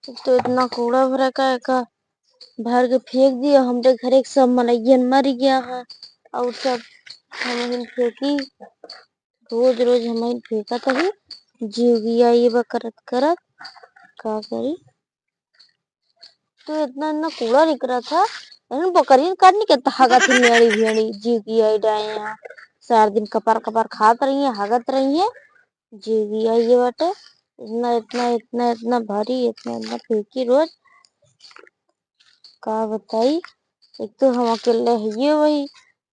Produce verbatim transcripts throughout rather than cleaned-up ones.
तो इतना कूड़ा भरा का, का भर के फेंक दिया। हमरे घरे के सब मनइयन मर गया है और सब हम ही फेंकी। रोज रोज हम ही फेंकत ही, जीव गिया ये बा करत करत, का करी। तो इतना इतना कूड़ा निकला था, इन बकरियन काटने के तो हगत ही मेड़ी भेड़ी, जीव गिया ही डाए हैं। सारा दिन कपार कपार खात रही है, हगत रही है, जीव गिया ये बाटे। इतना इतना इतना इतना भारी, इतना इतना फेंकी रोज, का बताई। एक तो हम अकेले हइये वही,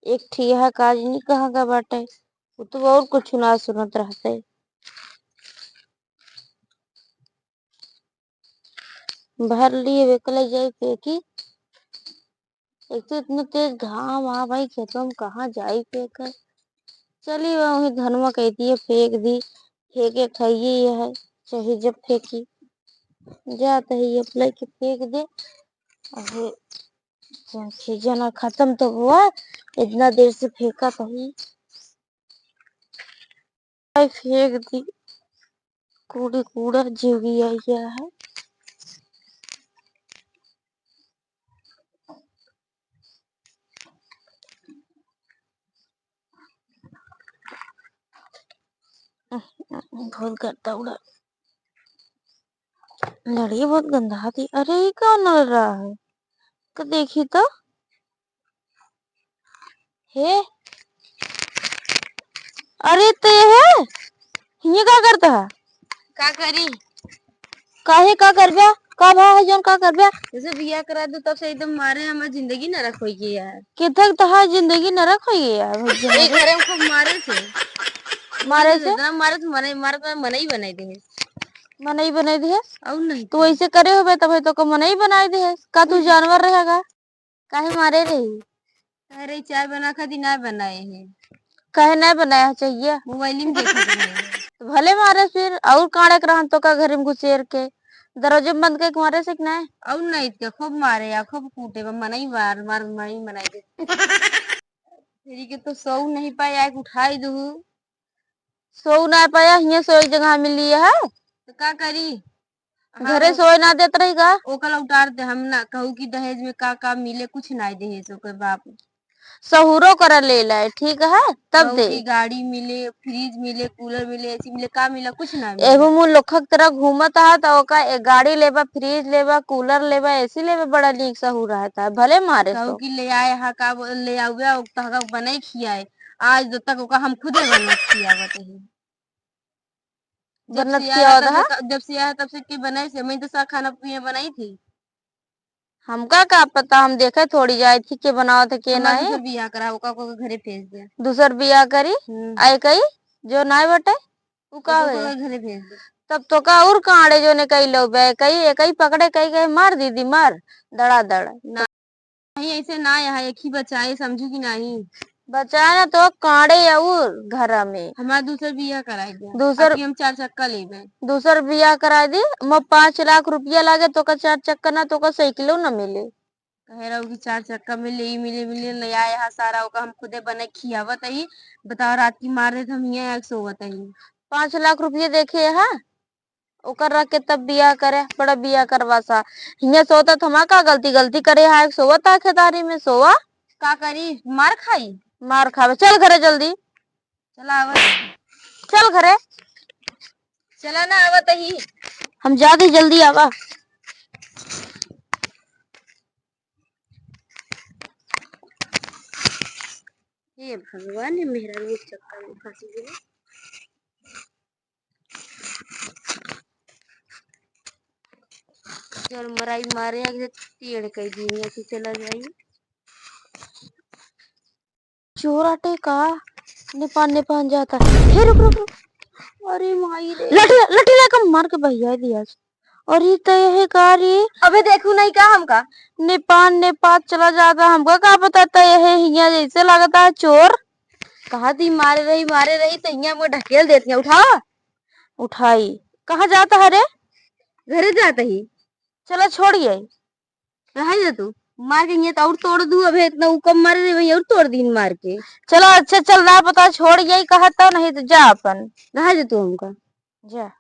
एक ठिया काज नहीं कहाँ का बाटे, वो तो और कुछ ना सुनत रहते। भर लिए, बेकले जाई फेंकी। एक तो इतना तेज घाम आ भाई, खेतवा में कहाँ जाई फेंके। चली वही धनवा कह दिए फेंक दी, फेंके खाइए ये है, चाहे जब फेंकी। जात है ये लेके फेंक दे। अरे जन खत्म तो हुआ, इतना देर से फेंका कहीं। आई फेंक दी, कूड़ी कूड़ा जीव गिया गया है। बहुत गर्दा उड़ा, लड़िए बहुत गंदा थी। अरे ये कौन लड़ रहा है? क-, देखी तो। हे, अरे तो ये है, ये का करता है? का करी? काहे का करबे? का भा है जौन का करबे? जैसे बियाह करा दू तब से एकदम मारे हमार जिंदगी नरक होइ गई यार। किधर तहार जिंदगी नरक होइ गई यार भैया? ए घरे में खूब मारे थे। मारे थे? इतना मारे थे, मने, मारे तो मनई बनाई दे। मनई बनाई दे? और नहीं तू तो। ऐसे करे होबे तब तो को मनई बनाई दे। का तू हम्म। जानवर रहेगा? काहे मारे रही? अरे चाय बना खाती ना बनाए है। काहे ना बनाया चाहिए? मोबाइल में देखत रहे। तो भले मारे फिर, और काड़े के रहन तो का घर में घुसेर के, दरवाजे में बंद करके मारे से कि नहीं? और नहीं तो खूब मारे या खूब कूटे बा, मनई मार, मार, मनई बनाई दे। तेरी के तो सौ नहीं पाए, आके उठाई दू। सौ ना पाया, हियाँ सौ एक जगह मिली है। तो का करी? हाँ, घरे वो सोए ना देत रही का? ओकर उतार दे, हम ना कहू कि दहेज में का का मिले, कुछ ना दहेज ओकर बाप। सहूरो कर ले लाए, ठीक है, तब कहू दे। कि गाड़ी मिले, फ्रिज मिले, कूलर मिले, एसी मिले, का मिले, कुछ ना मिले। एहू मुँह लोखक तरह घूमत हा, त ओका ए गाड़ी लेबा, फ्रिज लेबा, कूलर लेबा, एसी लेबा, बड़ा नीक सहूर रहत है, भले मारे कहू सो। कि ले आए हा, का बो-, ले आउबे, ओ तहका बनाई खियाए। आज दो तक ओका हम खुदे बना खियावत ही। जब बनत से की आया औध तब से है? क-, जब से आया तब से के बनाए से, मैं तो सा खाना पीना बनाई थी। हमका का पता, हम देखे थोड़ी जाए थी के बनावत है, के हमार नहीं। दूसर बियाह करा, ओका, ओका घरे भेज दे। दूसर बियाह करी? हम्म। आए कई, जो नाय बटे, उ का ओका, होए? ओका घरे भेज दे। तब तो का और कांडे जो ने कई लो बे, कई, कई पकड़े, कई, कई मार दीदी, मार, दड़ा दड़। ना। नहीं, ऐसे ना, यहाँ एक ही बचाए, समझू कि नहीं? बचाए ना तो कांडे और घर में। हमार दूसर बियाह कराई दे। दूसर अबकी हम चार चक्का लेबे। दूसर बियाह कराई दी, मैं पाँच लाख रुपया लागे तो का चार चक्का ना तो का साइकिलो ना मिले। कहे रहो कि चार चक्का मिले, ई मिले, मिले, ले आए यहाँ सारा ओका हम खुदे बने खियावत ही। बताओ रात की मार देत हम हियाँ आके सोवत ही। पाँच लाख रुपया देखे यहाँ। ओकर रख के तब बियाह करे, बड़ा बियाह करवा सा। हियाँ सोता तो हमार का गलती, गलती करे हा, एक सोवत हा खेतारी में, सोवा। का करी, मार खाई? मार खावे, चल घरे जल्दी। चला आवत। चल घरे। चला ना आवत ही। हम जात ही, जल्दी आवा। हे भगवान, ये मेहरारू के चक्कर में फंसी गई। चल मराई मारे, आगे टेढ़ कई दी, यहाँ से चला जाई। चोर आटे का, नेपान, नेपान जाता। हे रुक, रुक, रुक। अरे माई रे। लठी, लठी लेके मार के भैया दिया। अरे तो यह का रे? अबे देखू नहीं का हमका? नेपान, नेपान चला जाता, हमका का पता था यह हिया जैसे लगता है चोर। कहा थी मारे रही, मारे रही, तो हिया में ढकेल देती है। उठा। उठाई। कहाँ जाता है रे? घरे जाता ही। चला छोड़ गई। रहा जा तू, मार के हिया तो और तोड़ दू। अबे इतना ऊ कम मारे रे भैया, और तोड़ दीन मार के। चला अच्छा चल रहा पता, छोड़ गई कहा तो, नहीं तो जा अपन। रहा जा तू हमका। जा।